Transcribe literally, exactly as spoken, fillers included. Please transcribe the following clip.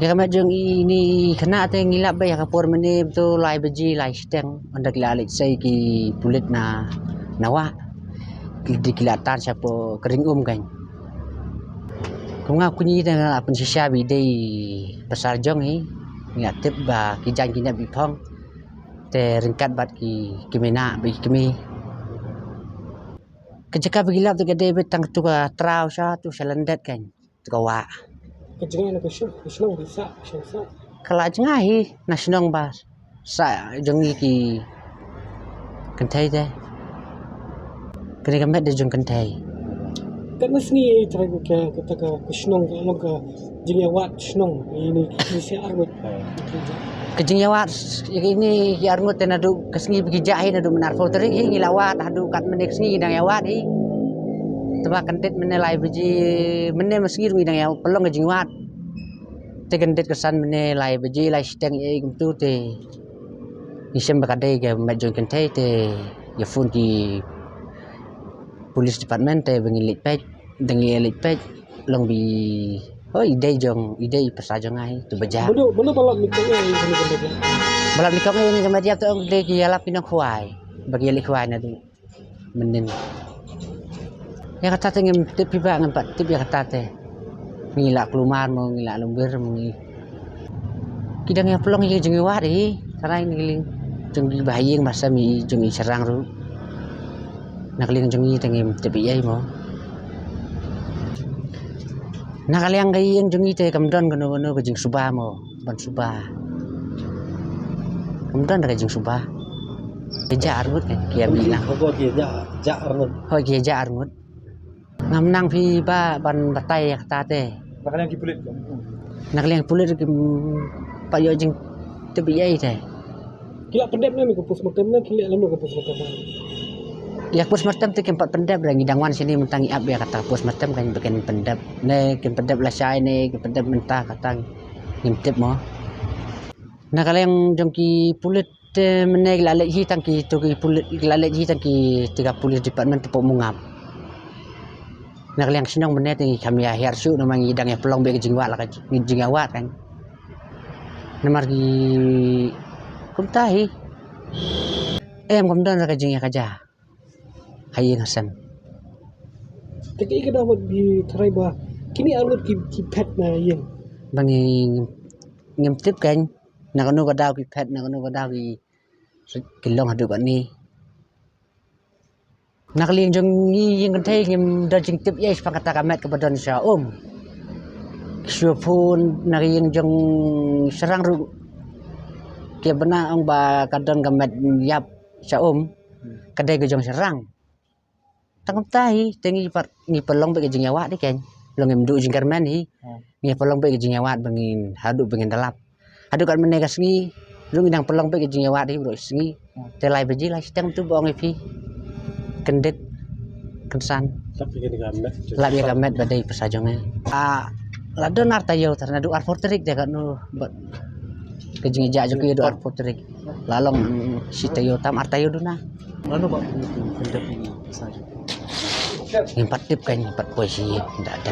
Ka met jong i ni i khynnah te ngi lap ba ïa ka por mynne to lai baje lai shiteng, ynda ki la leit sei ki pulit na, na wah. Ki dei ki la tan shapoh ka ring um kan. Kum nga kñi te nga la pynshisha ba i dei pasar jong i, nga tip ba ki jaiñ ki nep i phong. Te ryngkat bad ki, ki kmie na ba ki kmie. Ka jaka ba ki lap te ka dei beit tang tu ka traw sha tu sha lyndet kan. Ka wah. Ka jingeh na ka shu-, ka shnong ba sah, shnong sah. Ka la jngai hi na shnong ba sah jong ngi ki kynthei te. Kane ka met de jong kynthei. Katno sngi i trai ka, ka, ka, ka shnong ka long ka jingïawad shnong ini ki sah arngut. Ka jingïawad ïa kine ki arngut te naduh ka sngi ba ki jah hi naduh mynne arphew tarik hi ngi la wad haduh kat mynne ka sngi ngi dang ïawad hi. Te ba kyndit mynne lai baje mynne ma sngi ruh ngi dang ïa pynlong ka jingwad. Te kyndit ka san mynne lai baje lai shiteng ïa kumtu te ngi shem ba ka dei ka met jong kynthei te ïa phone ki police department te ba ngi leit peit, dang ïa leit peit long bi, hoi, i dei jong, i dei pasar jong nga hi tu ba jah. Mano, mano ba lap nyngkong ïa kane ka met ïap? Ba lap nyngkong ïa kane ka met ïap te ong dei ki ïalap ki nongkhwai ba ki ïaleit khwai naduh mynnin. Ïa kata te ngim tip hi ba ngim pat tip ïa kata te. Ngi la kulmar mo ngi la lum wir mo ngi. Ki dang ïa pynlong ïa ka jingïawad hi, tharai na ka liang jong ki ba ha ïing ba sem hi jong i shynrang ruh. Na ka liang jong i te ngim tip ei ei mo. Na ka liang ka ïing jong i te kam don kano kano ka jingsuba mo, ban suba. Kam don ka jingsuba. Ki jah arngut kan, ki ïa mih lang. Hoi, ki jah, jah arngut. Hoi, ki jah arngut. Ngam nang phi ba ban batai ïa kata te. Na ka liang ki pulit. Na ka liang pulit kim pat ïoh jingtip ei ei te. Ki la pyndep ne ka postmortem ne ki la lem ka postmortem? Ïa ka postmortem te kim pat pyndep re, ngi dang wan shane mynta ngi ap ïa kata postmortem kan ba kin pyndep. Ne kin pyndep lashai ne kin pyndep mynta kata ngim tip mo. Na ka liang jong ki pulit te mynne ki la leit hi tang ki tu ki pulit ki la leit hi tang ki te ka police department te pok mungap. Na ka liang shnong mynne te ngi kham ïa hiar shuh namar ngi dang ïa pynlong beit ka jingwad la ka jingïawad kan. Namar ki kumta hi. Em kam don ka jingïakajia ha ïing ha sem. Te kaei ka daw ba ki tharai ba kine arngut ki, ki phet na ïing? Ba ngi ngim tip kan. Na kano ka daw ki phet, na kano ka daw ki, ki long haduh katne. Na ka liang jong ngi ïing kynthei ngim don jingtip ei ei shaphang kata ka met kaba don sha um. Ki shu phone na ka ïing jong shynrang ruh. Ki bna ong ba ka don ka met ïap sha um. Ka dei ka jong shynrang. Tang kumta hi te ngi pat ngi pynlong beit ka jingïawad hi kan. Long ngim duh jingkyrmen hi. Ngi pynlong beit ka jingïawad ba ngin haduh ba ngin da lap. Haduh kat mynne ka sngi ruh ngi dang pynlong beit ka jingïawad hi baroh sngi. Te lai baje lai shiteng tu ba ong ïa phi. Kyndit kynsan. Lap ïa ka met ba dei pisa jong nga. Ah, la don ar taïew tang naduh arphew tarik te katno bad ka jingjah jong ki haduh arphew tarik. La long shi taïew tam ar taïew duna. Mano ba pyndep ïa pisa jong? Ngim pat tip kan, ngim pat poi shi ïing da da.